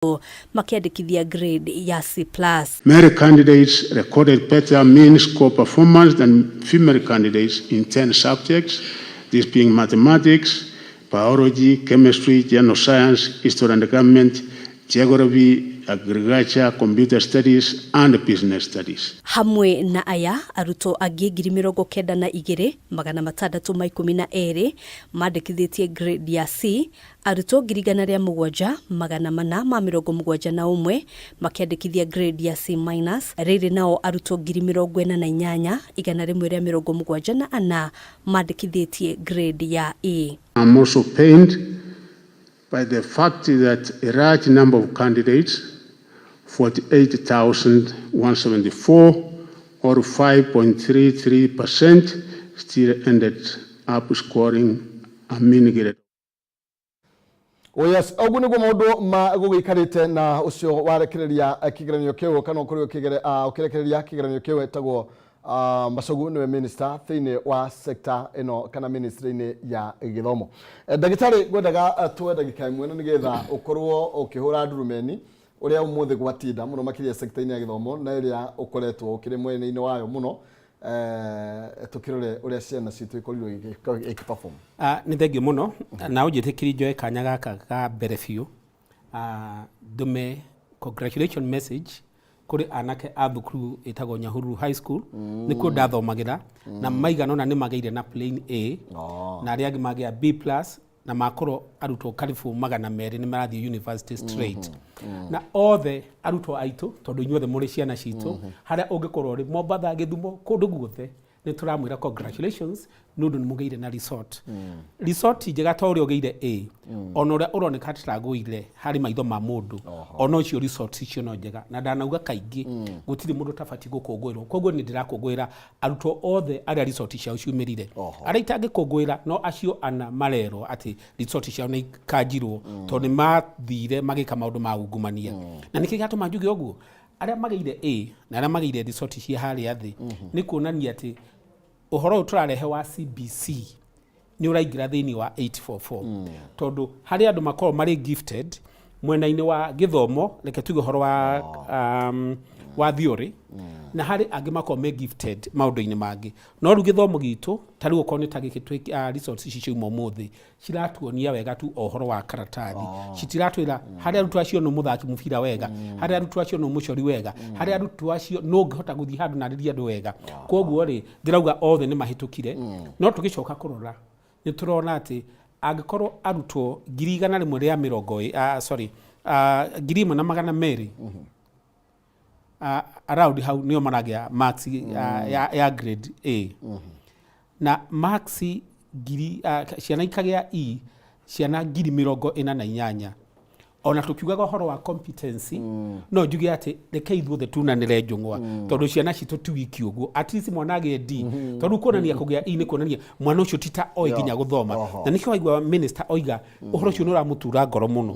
Makĩandĩkithia grade ya C+. Male candidates recorded better mean score performance than female candidates in 10 subjects, this being mathematics, biology, chemistry, general science, history and government, geography, agriculture, computer studies, and business studies. Hamwe na aya, arutwo angĩ 92,612 mandĩkithĩtie grade ya C, arutwo 107,471 makĩandĩkithia grade ya C minus, rĩrĩ nao arutwo 48,174 mandĩkithĩtie grade ya E. I'm also pained by the fact that a large number of candidates, 48,174 or 5.33%, still ended up scoring a mean grade Oh yes, ũguo nĩguo maũndũ ma gũgĩikarĩte na ũcio warekereria kĩgeranio kĩu kana ũkorirwo ũkĩrekereria kĩgeranio kĩu etagwo Machogu, nĩwe minister thĩinĩ wa sector ĩno kana ministry-inĩ ya gĩthomo. Ndagĩtarĩ, ngwendaga tuoe ndagĩka ĩmwe na nĩgetha ũkorwo ũkĩhũra ndurumeni ũrĩa ũmũthĩ gwatinda mũno makĩria sector-inĩ ya gĩthomo na ĩrĩa ũkoretwo ũkĩrĩ mwena-inĩ wayo mũno, tũkĩrore ũrĩa ciana citũ ikorirwo igĩ perform. Ah, nĩ thengiũ mũno na ũnjĩtĩkĩrie njoe kanya gaka ga mbere biũ, ndũme congratulation message kũrĩ anake a thukuru ĩtagwo Nyahururu High School. Nĩkuo ndathomagĩra na maigana ũna nĩ magĩire na plain A na arĩa angĩ magĩa B+, na makorwo arutwo karibu 200 nĩ marathiĩ university straight. Na othe arutwo aitũ, tondũ inyuothe mũrĩ ciana citũ, harĩa ũngĩkorwo ũrĩ, Mombatha, Gĩthumo, kũndũ guothe, nĩ tũramwĩra congratulations nĩ ũndũ nĩ mũgĩire na result njega. Ta ũrĩa ũgĩire A, ona ũrĩa ũroneka tũtagũire harĩ maitho ma mũndũ, ona ũcio result icio no njega. Na ndanauga kaingĩ gũtirĩ mũndũ ũtabatiĩ gũkũngũĩrwo, koguo nĩ ndĩrakũngũĩra arutwo othe arĩa result ciao ciumĩrire. Arĩa itangĩkũngũĩra no acio ana marerwo atĩ result ciao nĩ ikanjirwo tondũ nĩ mathire magĩka maũndũ ma ungumania. Na nĩkĩ gĩatũma njuge ũguo? Arĩa magĩire A na arĩa magĩire result cia harĩa thĩ, nĩ kuonania atĩ ũhoro ũyũ tũrarehe wa CBC nĩ ũraingĩra thĩinĩ wa 844, tondũ harĩ andũ makoragwo marĩ gifted mwena-inĩ wa gĩthomo, reke tuge ũhoro wa theory, na harĩ angĩ makoragwo me gifted maũndũ-inĩ mangĩ. No rĩu gĩthomo gitũ ta rĩu okorwo nĩ ta gĩkĩ results ici ciauma ũmũthĩ ciratuonia wega tu o ũhoro wa karatathi, citiratwĩra harĩ arutwo acio nĩ mũthaki mũbira wega, harĩ arutwo acio nĩ mũcori wega, harĩ arutwo acio no ũngĩhota gũthiĩ handũ na arĩrie andũ wega. Koguo rĩ, ndĩrauga othe nĩ mahĩtũkire, no tũgĩcoka kũrora nĩ tũrona atĩ angĩkorwo arutwo ngiri igana rĩmwe rĩa mĩrongo sorry, 1,200 around hau nĩo maragĩa marks ya grade A, na marks ngiri ciana ikagĩa E ciana 48,000, ona tukiugaga ũhoro wa competency, no njuge atĩ reke ithuothe tunanĩre njũng'wa, tondũ ciana citũ ti wiki ũguo, at least mwana agĩe D, tondũ kuonania kũgĩa E nĩ kuonania mwana ũcio ti ta oĩ nginya gũthoma. Na nĩkĩo waigua minister oiga ũhoro ũcio nĩ ũramũtura ngoro mũno,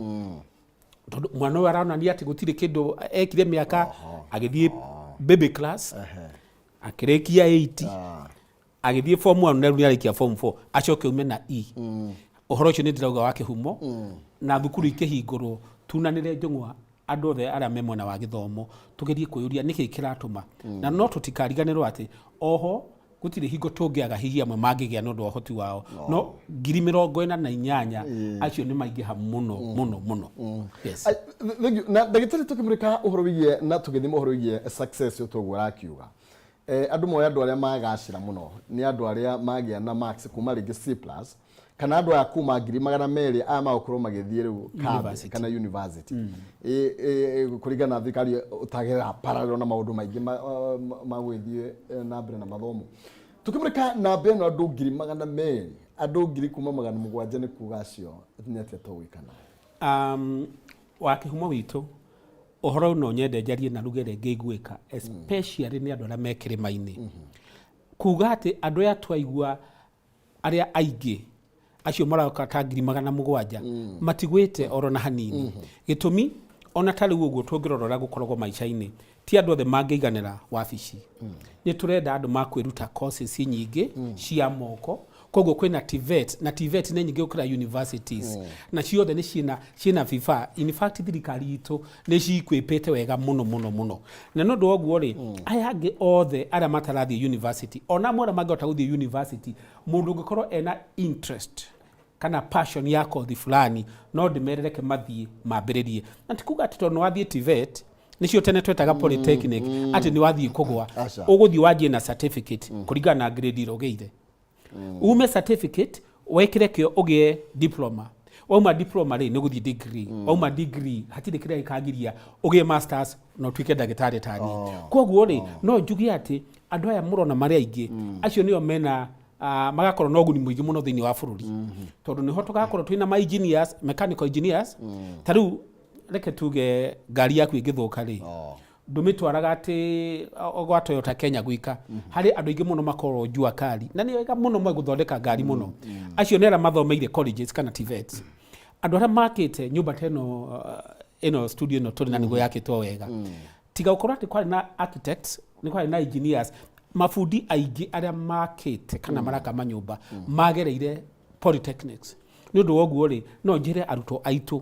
tondũ mwana ũyũ aronania atĩ gũtirĩ kĩndũ ekire mĩaka agĩthiĩ baby class, akĩrĩkia 8, agĩthiĩ form 1, na rĩu nĩ arĩkia form 4, acoke ume na E. Ũhoro ũcio nĩ ndĩrauga wa kĩhumo na thukuru ikĩhingũrwo, tunanĩre njũng'wa andũ othe arĩa me mwena wa gĩthomo, tũgerie kwĩyũria nĩkĩ kĩratũma. Na no tũtikariganĩrwo atĩ oho gũtirĩ hingo tũngĩaga hihi amwe mangĩgĩa nĩ ũndũ wa ũhoti wao, no 48,000 acio nĩ maingĩha mũno mũno mũno, yes. Ai, thank you. Na ndagĩtarĩ, tũkĩmũrĩka ũhoro wĩgiĩ na tũgĩthima ũhoro wĩgiĩ success ũtoguo ũrakiuga, andũ moĩ andũ arĩa magacĩra mũno nĩ andũ arĩa magĩa na marks kuma rĩngĩ C+, kana andũ aya kuma 200,000 aya magũkorwo magĩthiĩ rĩu kambi University. kana university. Kũringana na thirikari ũtagĩra parallel na maũndũ maingĩ ma gũgĩthiĩ na mbere na mathomo. Tũkĩmũrĩka namba ĩno, andũ 200,000, andũ ngiri kuma 700, nĩ kuga acio nĩ atĩa tũgwĩka nao? Wa kĩhumo witũ, ũhoro ũyũ no nyende njarie na ruge rĩngĩ iguĩka, especially nĩ andũ arĩa me kĩrĩma-inĩ, kuga atĩ andũ aya twaigua arĩa aingĩ acio maroka ta 700,000 matigwĩte oro na hanini. Gĩtũmi, ona ta rĩu ũguo tũngĩrora ũrĩa gũkoragwo maica-inĩ, ti andũ othe mangĩiganĩra wabici. Nĩ tũrenda andũ makwĩruta courses nyingĩ cia moko. Koguo kwĩna TVET, na TVET nĩ nyingĩ gũkĩra universities, na ciothe nĩ ciĩna vifaa. In fact, thirikari itũ nĩ cikwĩpĩte wega mũno mũno mũno. Na nĩ ũndũ wa ũguo rĩ, aya angĩ othe arĩa matarathiĩ university, ona amwe arĩa mangĩhota gũthiĩ university, mũndũ ũngĩkorwo ena interest kana passion ya kothi fulani, no ndĩmerereke mathiĩ mambĩrĩrie. Na ti kuga atĩ tondũ nĩ wathiĩ TVET, nĩcio tene twetaga polytechnic, atĩ nĩ wathiĩ kũgwa. Aca. Ũgũthiĩ wanjie na certificate kũringana na grade ĩrĩa ũgĩire. Ume certificate, wekĩre kĩo ũgĩe diploma. Wauma diploma rĩ, nĩ ũgũthiĩ degree. Wauma degree, hatirĩ kĩrĩa gĩkagiria ũgĩe masters na ũtuĩke ndagĩtarĩ taniĩ. Koguo rĩ, no njuge atĩ andũ aya mũrona marĩ aingĩ, acio nĩo mena magakorwo na ũguni mũingĩ mũno thĩinĩ wa bũrũri, tondũ nĩho tũgakorwo twĩna ma engineers, mechanical engineers. Ta rĩu reke tuge ngari yaku ĩngĩthũka rĩ, ndũmĩtwaraga atĩ gwa Toyota Kenya gwika. Harĩ andũ aingĩ mũno makorwo jua kali na nĩ wega mũno moĩ gũthondeka ngari mũno. Acio nĩ arĩa mathomeire colleges kana TVETs. Andũ arĩa makĩte nyũmba ta ĩno, ĩno studio ĩno tũrĩ na nĩguo yakĩtwo wega, tiga gũkorwo atĩ kwarĩ na architects, nĩ kwarĩ na engineers, mabundi aingĩ arĩa makĩte kana maraka manyũmba magereire polytechnics. Nĩ ũndũ wa ũguo rĩ, no njĩre arutwo aitũ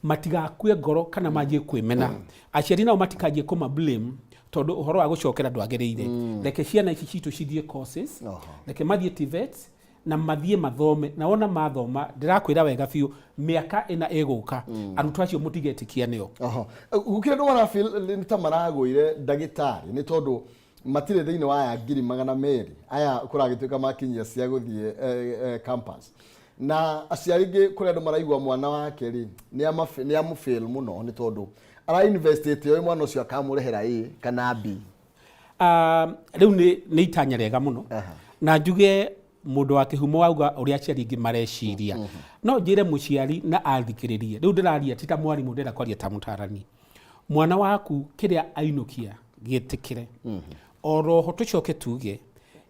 matigakue ngoro kana manjie kwĩmena. Aciari nao matikanjie kũma blame tondũ ũhoro wa gũcokera ndwagĩrĩire. Reke ciana ici citũ cithiĩ courses, reke mathiĩ TVETs na mathiĩ mathome. Na wona mathoma, ndĩrakwĩra wega biũ, mĩaka 4 ĩgũka, arutwo acio mũtigetĩkia nĩo. Oho. Gũkĩrĩ andũ marafeel nĩ ta maragũire ndagĩtarĩ nĩ tondũ matirĩ thĩinĩ wa aya 200,000 aya kũragĩtuĩka makinyia cia gũthiĩ campus. Na aciari angĩ, kũrĩ andũ maraigua mwana wake rĩ, nĩ amũfail mũno nĩ tondũ arainvestĩte ũyũ mwana ũcio akamũrehera A kana B. Rĩu nĩ itanya rĩega mũno. Na njuge mũndũ wa kĩhumo wauga ũrĩa aciari aingĩ mareciria. No njĩre mũciari na athikĩrĩrie, rĩu ndĩraria ti ta mwarimũ, ndĩrenda kwaria ta mũtarani. Mwana waku kĩrĩa ainũkia gĩtĩkĩre. Oroho tũcoke tuge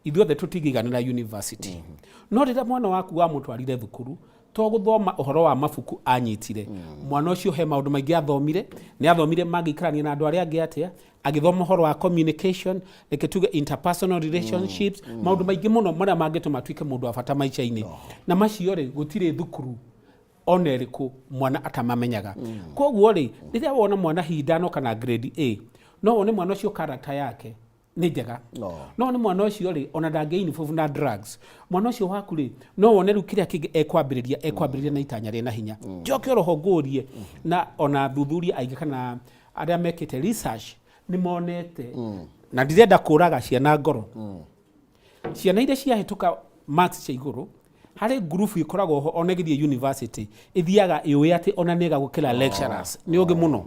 ithuothe tũtingĩiganĩra university, no rĩrĩa mwana waku wamũtwarire thukuru, to gũthoma ũhoro wa mabuku anyitire, mwana ũcio he maũndũ maingĩ athomire. Nĩ athomire mangĩikarania na andũ arĩa angĩ atĩa, agĩthoma ũhoro wa communication, reke tuge interpersonal relationships, maũndũ maingĩ mũno marĩa mangĩtũma atuĩke mũndũ wa bata maica-inĩ. Na macio rĩ, gũtirĩ thukuru ona ĩrĩkũ mwana atamamenyaga. Koguo rĩ, rĩrĩa wona mwana hihi ndanoka na grade A, no wone mwana ũcio character yake nĩ njega. No nĩ mwana ũcio rĩ, ona ndangĩ involve na drugs. Mwana ũcio waku rĩ, no wone rĩu kĩrĩa kĩngĩ ekwambĩrĩria na itanya rĩna hinya. Njoke oroho ngũrie, na ona athuthuria aingĩ kana arĩa mekĩte research nĩ monete, na ndirenda kũraga ciana ngoro, ciana iria ciahĩtũka marks cia igũrũ, harĩ ngurubu ĩkoragwo ho ona ĩgĩthiĩ university ĩthiaga ĩũĩ atĩ ona nĩ ega gũkĩra lecturers, nĩ ũngĩ mũno.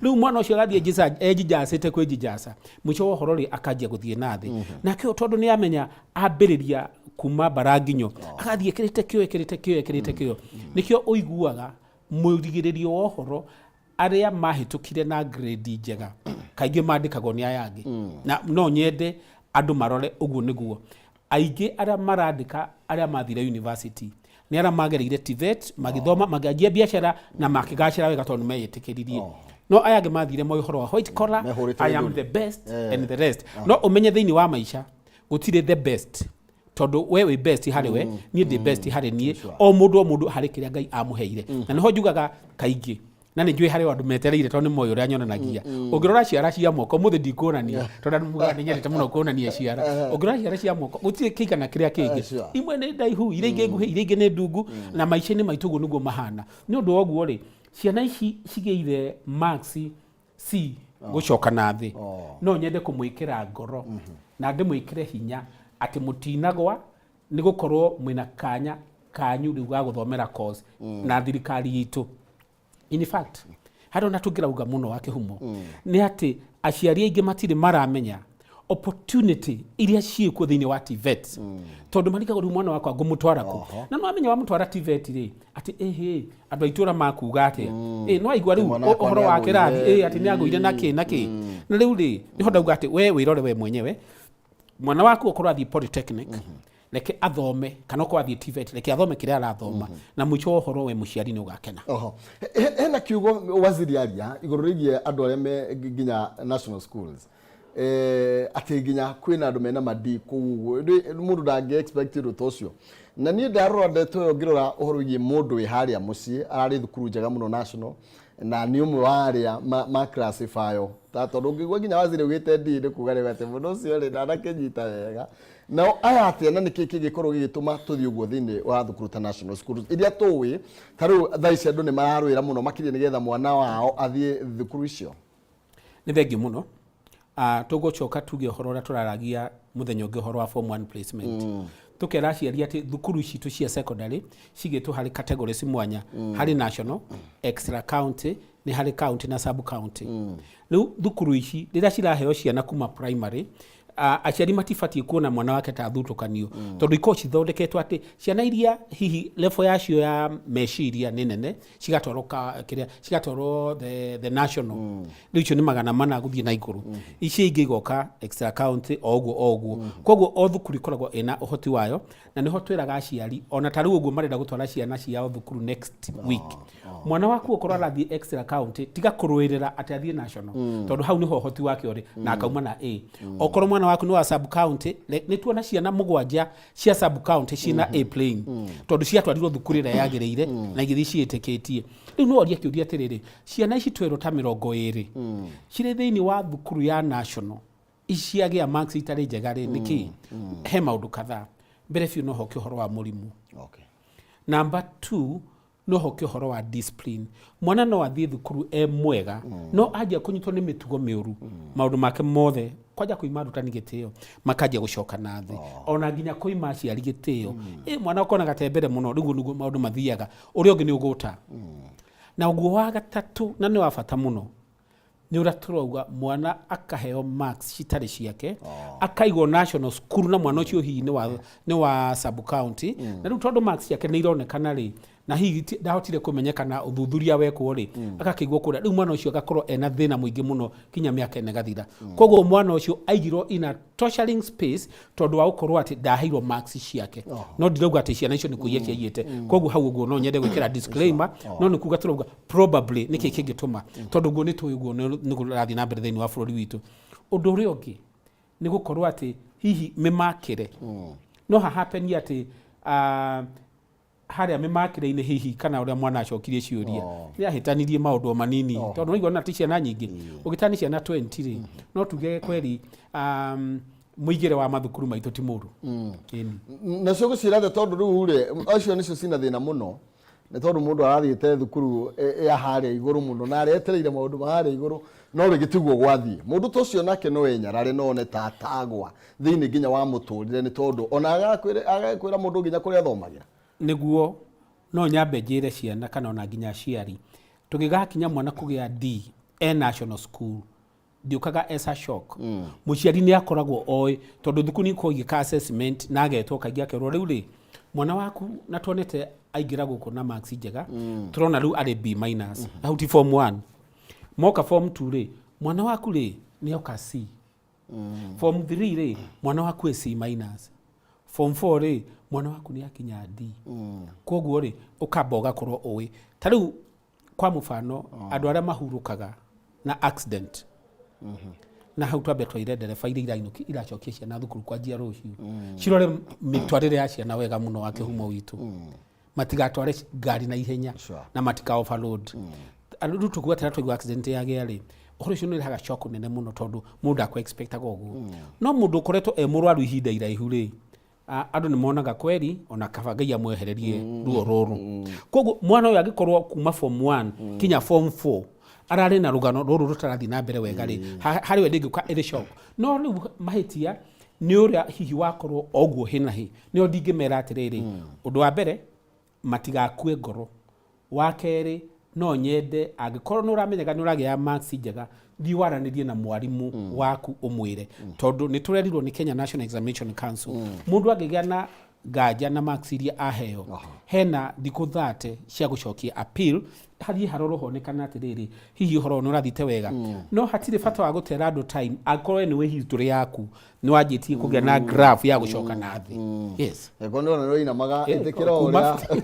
Rĩu mwana ũcio agathiĩ ejijacĩte kwĩjijaca, mũico wa ũhoro rĩ, akanjia gũthiĩ na thĩ. Nake ũyũ tondũ nĩ amenya ambĩrĩria kuma mbaranginyo, agathiĩ ĩkĩrĩte kĩo, ĩkĩrĩte kĩo, ĩkĩrĩte kĩo. Nĩkĩo ũiguaga mũrigĩrĩrio wa ũhoro, arĩa mahĩtũkire na grade njega kaingĩ mandĩkagwo nĩ aya angĩ. Na no nyende andũ marore ũguo nĩguo aingĩ arĩa marandĩka arĩa mathire university nĩ arĩa magereire TVET, magĩthoma, makĩanjia biacara na makĩgacĩra wega tondũ nĩ meyĩtĩkĩririe. No aya angĩ mathire moĩ ũhoro wa white collar, Mehũrĩte I am gĩthũri. the best and the rest. No ũmenye thĩinĩ wa maica gũtirĩ the best, tondũ we wĩ best harĩ we, niĩ ndĩ best harĩ niĩ. O mũndũ o mũndũ harĩ kĩrĩa Ngai amũheire. Na nĩho njugaga kaingĩ, na nĩ njũĩ harĩ andũ metereire tondũ nĩ moĩ ũrĩa nyonanagia. Ũngĩrora ciara cia moko mũthĩ, ndikuonania tondũ andũ mugaga nĩ nyendete mũno kuonania ciara. Ũngĩrora ciara cia moko, gũtirĩ kĩigana kĩrĩa kĩngĩ. Imwe nĩ ndaihu, iria ingĩ nguhĩ, iria ingĩ nĩ ndungu. Na maica-inĩ maitũ ũguo nĩguo mahana. Nĩ ũndũ wa ũguo rĩ, ciana ici cigĩire marks C gũcoka na thĩ, no nyende kũmwĩkĩra ngoro na ndĩmwĩkĩre hinya atĩ mũtinagwa nĩ gũkorwo mwĩna kanya kanyu rĩu ga gũthomera course na thirikari itũ. In fact, harĩ ona tũngĩrauga mũno wa kĩhumo nĩ atĩ aciari aingĩ matirĩ maramenya opportunity iria ciĩkuo thĩinĩ wa TVET, tondũ marigagwo rĩu mwana wakwa ngũmũtwara kũ? Na no amenya wamũtwara TVET rĩ, atĩ ĩhĩ, andũ a itũra makuga atĩa? Ĩ no aigua rĩu Mwana wakwa ũhoro wa nĩagũire. kĩrathi ĩ atĩ nĩ agũire na kĩ na kĩ. Na rĩu rĩ, nĩho ndauga atĩ we wĩrore we mwenyewe. Mwana waku okorwo athiĩ polytechnic, reke athome, kana okorwo athiĩ TVET, reke athome kĩrĩa arathoma, na mũico wa ũhoro we mũciari nĩ ũgakena. Oho. Hena kiugo waziri aria igũrũ rĩgiĩ andũ arĩa me nginya national schools. Atĩ nginya kwĩna andũ mena madi kũu ũguo. Mũndũ ndangĩ expect ũndũ ta ũcio. Na niĩ ndarora ndeto ĩyo, ngĩrora ũhoro wĩgiĩ mũndũ wĩ harĩa mũciĩ ararĩ thukuru njega mũno national, na nĩ ũmwe wa arĩa ma classify ta tondũ ũngĩigua nginya waziri augĩte D, nĩ kuga rĩu atĩ mũndũ ũcio rĩ ndanakĩnyita wega. Nao aya atĩa, na nĩkĩ kĩngĩkorwo gĩgĩtũma tũthiĩ ũguo thĩinĩ wa thukuru ta national schools iria tũĩ ta rĩu thaa ici andũ nĩ mararũĩra mũno makĩria nĩgetha mwana wao athiĩ thukuru icio? Nĩ thengiũ mũno. Tũgũcoka tuge ũhoro ũrĩa tũraragia mũthenya ũngĩ, ũhoro wa form 1 placement. Tũkera aciari atĩ thukuru citũ cia secondary cigĩtwo harĩ categories mwanya, harĩ national, extra county, nĩ harĩ county na sub county. Rĩu thukuru ici rĩrĩa ciraheo ciana kuma primary, aciari matibatiĩ kuona mwana wake ta thutũkanio, tondũ ikoragwo cithondeketwo atĩ ciana iria hihi level yacio ya meciria nĩ nene cigatwarwo kĩrĩa cigatwarwo the national. Rĩu icio nĩ 400 gũthiĩ na igũrũ. Icio ingĩ igoka extra county, o ũguo o ũguo. Koguo o thukuru ĩkoragwo ĩna ũhoti wayo, na nĩho twĩraga aciari ona ta rĩu ũguo marenda gũtwara ciana ciao thukuru next week, mwana waku okorwo arathiĩ extra county, tiga kũrũĩrĩra atĩ athiĩ national, tondũ hau nĩho ũhoti wake ũrĩ na akauma na A. Okorwo mwana waku nĩ wa sub county, nĩ tuona ciana mũgwanja cia sub county ciĩna A plain, tondũ ciatwarirwo thukuru ĩrĩa yagĩrĩire na igĩthiĩ ciĩtĩkĩtie. Rĩu no orie kĩũria atĩrĩrĩ, ciana ici twerwo ta 20 cirĩ thĩinĩ wa thukuru ya national, ici ciagĩa marks itarĩ njega rĩ, nĩkĩ? He maũndũ kadhaa. Mbere biũ no hoke ũhoro wa mũrimũ. Number two, no hoke ũhoro wa discipline. Mwana no athiĩ thukuru e mwega, no anjia kũnyitwo nĩ mĩtugo mĩũru, maũndũ make mothe kwanja kũima arutani gĩtĩo makanjia gũcoka na thĩ, ona nginya kũima aciari gĩtĩo. Mwana ũkonaga te mbere mũno. Rĩu nĩguo maũndũ mathiaga. Ũrĩa ũngĩ nĩ ũgũta na ũguo wa gatatũ, na nĩ wa bata mũno, nĩ ũrĩa tũrauga mwana akaheo marks citarĩ ciake, akaigwo national school, na mwana ũcio hihi nĩ wa sub county, na rĩu tondũ marks ciake nĩ ironekana rĩ, na hihi ndahotire kũmenyekana ũthuthuria wekwo rĩ, agakĩigwo kũrĩa. Rĩu mwana ũcio agakorwo ena thĩna mũingĩ mũno kinya mĩaka 4 ĩgathira. Koguo mwana ũcio aigirwo in a torturing space tondũ wa gũkorwo atĩ ndaheirwo marks ciake. No ndirauga atĩ ciana icio nĩ kũiya ciaiyĩte. Koguo hau ũguo no nyende gwĩkĩra disclaimer, no nĩ kuga tũrauga probably nĩkĩ kĩngĩtũma, tondũ ũguo nĩ tũĩ ũguo nĩ kũrathiĩ na mbere thĩinĩ wa bũrũri witũ. Ũndũ ũrĩa ũngĩ nĩ gũkorwo atĩ hihi mĩmakĩre no hahapeni atĩ harĩa mĩmakĩre-inĩ hihi kana ũrĩa mwana acokirie ciũria nĩ ahĩtanirie maũndũ o manini, tondũ no igua ti ciana nyingĩ. Ũgĩtani ciana 20 rĩ, no tuge kweri mũigĩre wa mathukuru maitũ ti mũru. Ĩni. Nacio gũciĩra thĩ, tondũ rĩu rĩ, acio nĩcio cina thĩna mũno, nĩ tondũ mũndũ arathiĩte thukuru ya harĩa igũrũ mũno na aretereire maũndũ ma harĩa igũrũ, no rĩngĩ tiguo gwathiĩ. Mũndũ ta ũcio nake no enyarare, no one ta atagwa thĩinĩ nginya wa mũtũrĩre, nĩ tondũ ona agakwĩra mũndũ nginya kũrĩa athomagĩra. Nĩguo no nyambe njĩre ciana kana ona nginya aciari, tũgĩgakinya mwana kũgĩa D e national school, ndiũkaga as a shock. Mũciari nĩ akoragwo oĩ, tondũ thukuru nĩ ikoragwo igĩka assessment na agetwo kaingĩ akerwo, rĩu rĩ, mwana waku na tuonete aingĩra gũkũ na marks njega, tũrona rĩu arĩ B minus, hau ti form 1. Moka form 2 rĩ, mwana waku rĩ, nĩ oka C. Form 3 rĩ, mwana waku e C minus. Form 4 rĩ, mwana waku nĩ akinya D. Koguo rĩ, ũkamba ũgakorwo ũĩ. Ta rĩu kwa mũbano, andũ arĩa mahurũkaga na accident, na hau twambe twaire ndereba iria irainũki iracokia ciana thukuru kwanjia rũciũ cirore mĩtwarĩre ya ciana wega mũno wa kĩhumo witũ, matigatware ngari na ihenya na matika overload. Rĩu tũkuga atĩrĩa twaigua accident yagĩa rĩ, ũhoro ũcio nĩ ũrehaga shock nene mũno, tondũ mũndũ ndakũ expectaga ũguo. No mũndũ ũkoretwo e mũrwaru ihinda iraihu rĩ, andũ nĩ monaga kweri ona kaba Ngai amwehererie ruo rũrũ. Koguo mwana ũyũ angĩkorwo kuma form 1 kinya form 4 ararĩ na rũgano rũrũ rũtarathiĩ na mbere wega rĩ, harĩ we ndĩngĩũka ĩrĩ shock. No rĩu mahĩtia nĩ ũrĩa hihi wakorwo o ũguo hĩ na hĩ, nĩo ndingĩmera atĩrĩrĩ. Ũndũ wa mbere, matigakue ngoro. Wa kerĩ, no nyende angĩkorwo nĩ ũramenyaga nĩ ũragĩa marks njega, thiĩ waranĩrie na mwarimũ waku ũmwĩre, tondũ nĩ tũrerirwo nĩ Kenya National Examination Council, mũndũ angĩgĩa na nganja na marks iria aheo, hena thikũ 30 cia gũcokia appeal, hathiĩ harorwo honekana atĩrĩrĩ, hihi ũhoro ũyũ nĩ ũrathiĩte wega. No hatirĩ bata wa gũtera andũ time angĩkorwo we nĩwe history yaku nĩ wanjĩtie kũgĩa na graph ya gũcoka na thĩ, yes. Eko nĩ ona nĩ wainamaga. Ĩtĩkĩra o ũrĩa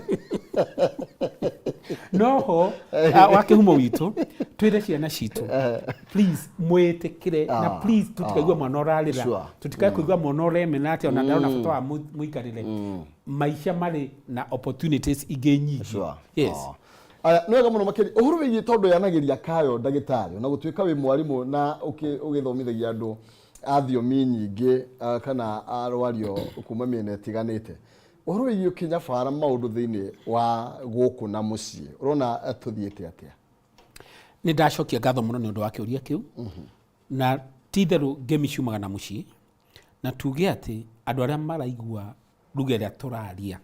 noho wa kĩhumo witũ. Twĩre ciana citũ, please, mwĩtĩkĩre na please tũtikaigua mwana ũrarĩra. Tũtikae kũigua mwana ũremena atĩ ona ndarona bata wa mũikarĩre. Maica marĩ na opportunities ingĩ nyingĩ. Yes. Aya, nĩ wega mũno makĩria ũhoro wĩgiĩ tondũ yanagĩria kayo ndagĩtarĩ, ona gũtuĩka wĩ mwarimũ na ũgĩthomithagia andũ a thiomi nyingĩ, kana arwario kuma mĩena ĩtiganĩte, ũhoro wĩgiĩ ũkĩnyabara maũndũ thĩinĩ wa gũkũ na mũciĩ, ũrona tũthiĩte atĩa? Nĩ ndacokia ngatho mũno nĩ ũndũ wa kĩũria kĩu. Na ti itherũ ngemi ciumaga na mũciĩ, na tuge atĩ andũ arĩa maraigua ruga ĩrĩa tũraria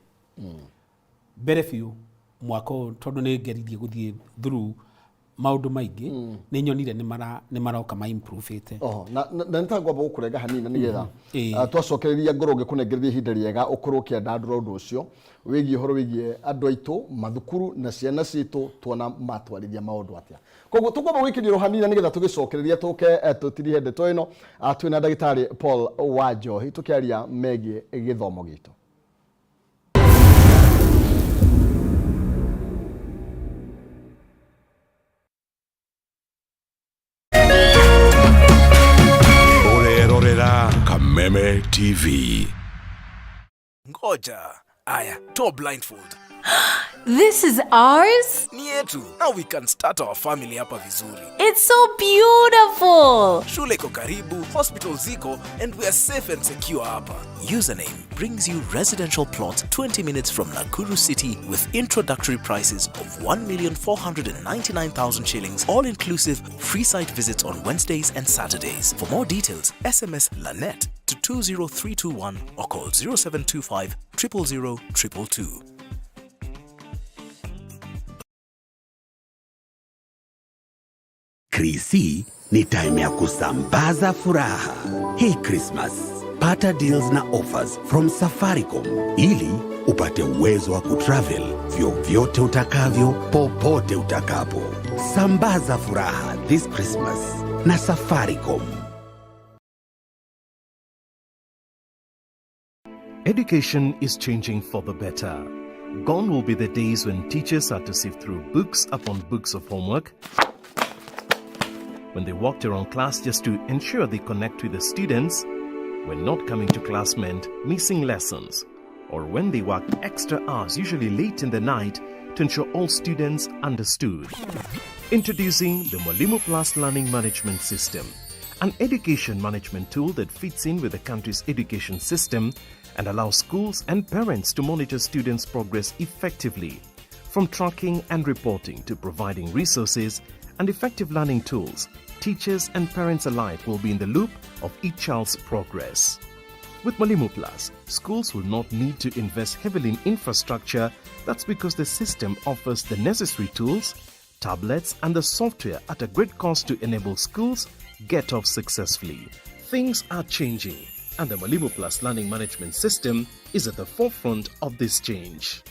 mbere biũ mwaka ũyũ, tondũ nĩ ngeririe gũthiĩ through maũndũ maingĩ, nĩ nyonire nĩ maroka ma improve-ĩte. Oho, na nĩtangwamba gũkũrenga hanini na nĩgetha twacokereria ngorwo ngĩkũnengereria ihinda rĩega ũkorwo ũkĩandandũra ũndũ ũcio wĩgiĩ ũhoro wĩgiĩ andũ aitũ, mathukuru na ciana citũ, tuona matwarithia maũndũ atĩa. Koguo tũkwamba gwĩkĩria ro hanini na nĩgetha tũgĩcokereria tũke tũtirihe ndeto ĩno. Twĩna ndagĩtarĩ Paul Wanjohi tũkĩaria megiĩ gĩthomo gitũ. Ũrerorera Kameme TV. Ngoja. Aya, toa blindfold. This is ours? Ni yetu. Now we can start our family hapa vizuri. It's so beautiful. Shule iko karibu, hospital ziko, and we are safe and secure hapa. Username brings you residential plot 20 minutes from Nakuru City with introductory prices of 1,499,000 shillings, all inclusive, free site visits on Wednesdays and Saturdays. For more details, SMS LANET to 20321 or call 0725 000 222. Krisi ni time ya kusambaza furaha. Hii Christmas, pata deals na offers from Safaricom ili upate uwezo wa kutravel vyovyote utakavyo popote utakapo. Sambaza furaha this Christmas na Safaricom. Education is changing for the better. Gone will be the days when teachers had to sift through books upon books of homework, when they walked around class just to ensure they connect with the students, when not coming to class meant missing lessons, or when they worked extra hours, usually late in the night, to ensure all students understood. Introducing the Mwalimu Plus Learning Management System, an education management tool that fits in with the country's education system and allows schools and parents to monitor students' progress effectively. From tracking and reporting to providing resources and effective learning tools, teachers and parents alike will be in the loop of each child's progress. With Mwalimu Plus, schools will not need to invest heavily in infrastructure. That's because the system offers the necessary tools, tablets, and the software at a great cost to enable schools get off successfully. Things are changing, and the Mwalimu Plus Learning Management System is at the forefront of this change.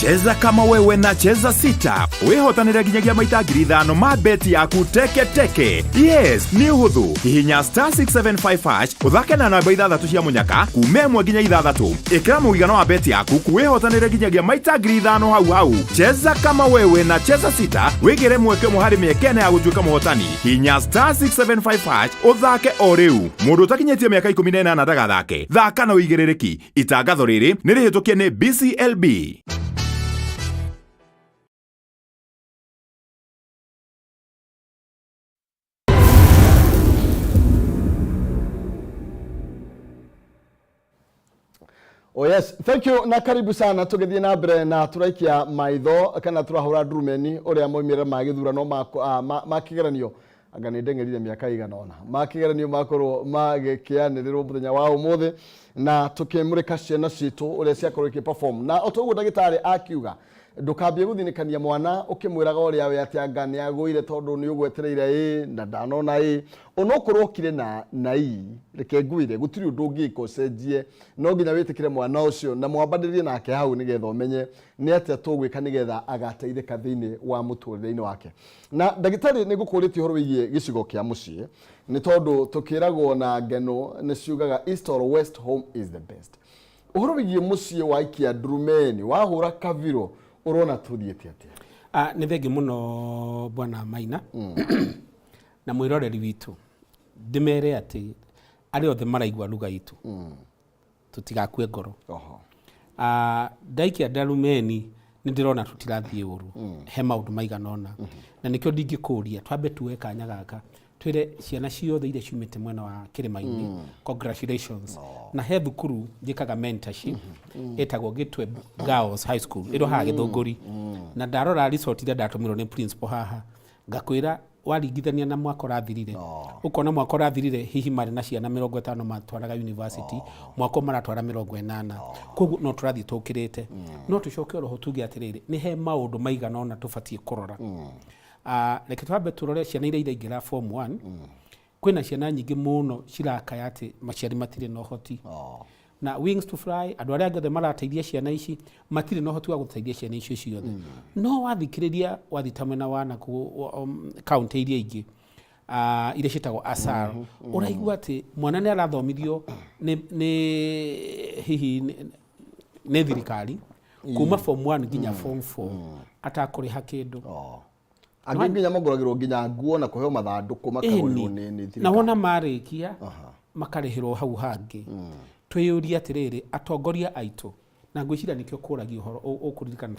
Cheza kama wewe na Cheza Sita wĩhotanĩre nginyagia maita 5,000 ma beti yaku teke teke. Yes, nĩ ũhũthũ. Hihinya *675# ũthake na namba ithathatũ cia mũnyaka kuma 1 nginya 6. Ĩkĩra mũigana wa beti yaku wĩhotanĩre nginyagia maita 5,000 hau hau. Cheza kama wewe na Cheza Sita wĩgĩre mweke ũmwe harĩ mĩeke ĩna ya gũtuĩka mũhotani. Hihinya *675# ũthake o rĩu. Mũndũ ũtakinyĩtie mĩaka 18 ndagathake. Thaka na ũigĩrĩrĩki. Itangatho rĩrĩ nĩ rĩhĩtũkie nĩ BCLB. Oh yes, thank you na karibu sana. Tũgĩthiĩ na mbere na tũraikia maitho kana tũrahũra ndurumeni ũrĩa moimĩrĩra ma gĩthurano ma kĩgeranio, anga nĩ ndeng'erire mĩaka igana ũna, ma kĩgeranio makorwo magĩkĩanĩrĩrwo mũthenya wa ũmũthĩ, na tũkĩmũrĩka ciana citũ ũrĩa ciakorwo ikĩ-perform. Na o ta ũguo ndagĩtarĩ akiuga, ndũkambie gũthinĩkania mwana ũkĩmwĩraga ũrĩa we atĩ anga nĩ agũire tondũ nĩ ũgwetereire ĩ na ndanona ĩ, onokorwo okire na i reke ngwĩre gũtirĩ ũndũ ũngĩka ũcenjie. No nginya wĩtĩkĩre mwana ũcio na mwambanĩrie nake hau nĩgetha ũmenye nĩ atĩa tũgwĩka nĩgetha agateithĩka thĩinĩ wa mũtũrĩre-inĩ wake. Na ndagĩtarĩ, nĩ ngũkũrĩtie ũhoro wĩgiĩ gĩcigo kĩa mũciĩ, nĩ tondũ tũkĩragwo na ngeno nĩ ciugaga east or west, home is the best. Ũhoro wĩgiĩ mũciĩ waikia ndurumeni, wahũra kabiro, Ũrona tũthiĩte atĩa? Ah, nĩ thengi mũno, bwana Maina, na mwĩroreri witũ ndĩmere atĩ arĩa othe maraigua lugha itũ tũtigakue ngoro. Ah, ndaikia ndarumeni nĩ ndĩrona tũtirathiĩ ũru he maũndũ maigana ũna, na nĩkĩo ndingĩkũria twambe tuoe kanya gaka twĩre ciana ciothe iria ciumĩte mwena wa kĩrĩma-inĩ congratulations. Na he thukuru njĩkaga mentorship ĩtagwo Gĩtwe Girls High School ĩro haha Gĩthũngũri, na ndarora result iria ndatũmĩrwo nĩ principal haha, ngakwĩra waringithania na mwaka ũrathirire, ũkona mwaka ũrathirire hihi marĩ na ciana 50 matwaraga university, mwaka ũyũ maratwara 80. Koguo no tũrathiĩ tũkĩrĩte. No tũcoke oroho tuge atĩrĩrĩ, nĩ he maũndũ maigana ũna tũbatiĩ kũrora. Ah, reke twambe tũrore ciana iria iraingĩra form 1. Kwĩna ciana nyingĩ mũno cirakaya atĩ maciari matirĩ na ũhoti, na Wings to Fly, andũ arĩa angĩ othe marateithia ciana ici matirĩ na ũhoti wa gũteithia ciana icio ciothe. No wathikĩrĩria, wathiĩ ta mwena wa nakũu kaunti iria ingĩ, iria ciĩtagwo ASAL, ũraigua atĩ mwana nĩ arathomithio nĩ hihi nĩ thirikari kuma form 1 nginya form 4 atakũrĩha kĩndũ. Angĩ nginya magũragĩrwo nginya nguo na kũheo mathandũkũ makagũrĩrwo nĩ Na thirikari. Wona marĩkia makarĩhĩrwo hau hangĩ. Twĩyũrie atĩrĩrĩ, atongoria aitũ, na ngwĩciria nĩkĩo kũragia ũhoro ũkũririkana ta